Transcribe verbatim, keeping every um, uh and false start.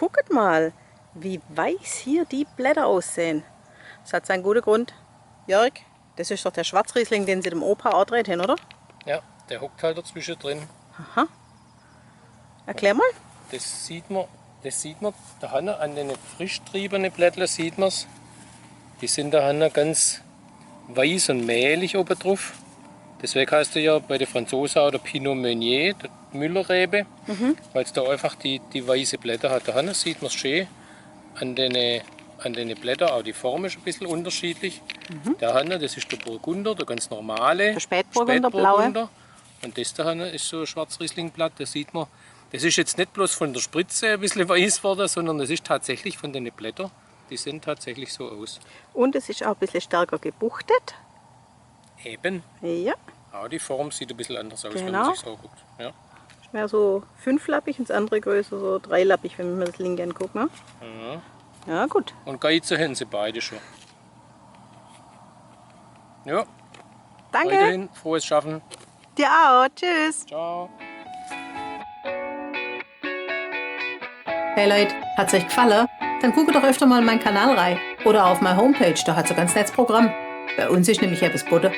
Gucket mal, wie weiß hier die Blätter aussehen. Das hat seinen guten Grund. Jörg, das ist doch der Schwarzriesling, den Sie dem Opa andreht haben, oder? Ja, der hockt halt dazwischen drin. Aha. Erklär mal. Das sieht man, das sieht man, da hinne an den frisch getriebenen Blättern sieht man's. Die sind da hinne ganz weiß und mehlig oben drauf. Deswegen heißt er ja bei den Franzosen auch der Pinot Meunier, die Müllerrebe, mhm, weil's da einfach die, die weiße Blätter hat. Da hinne sieht man's schön an den, an den Blättern, auch die Form ist ein bisschen unterschiedlich. Mhm. Da hinne, das ist der Burgunder, der ganz normale. Der Spätburgunder, blaue. Spätburgunder. Und das da hinne ist so ein Schwarzrieslingblatt, das sieht man. Das ist jetzt nicht bloß von der Spritze ein bisschen weiß geworden, sondern das ist tatsächlich von den Blättern. Die sehen tatsächlich so aus. Und es ist auch ein bisschen stärker gebuchtet. Eben. Ja. Aber die Form sieht ein bisschen anders aus, wenn man, genau, sich so guckt. Ja. Ist mehr so fünflappig und das andere größer, so dreilappig, wenn man das linke anguckt, ne? Ja. Ja, gut. Und Geize haben sie beide schon. Ja. Danke. Weiterhin frohes Schaffen. Dir auch. Tschüss. Ciao. Hey Leute, hat's euch gefallen? Dann guckt doch öfter mal in meinen Kanal rein. Oder auf meine Homepage, da hat's ein ganz nettes Programm. Bei uns ist nämlich etwas geboten.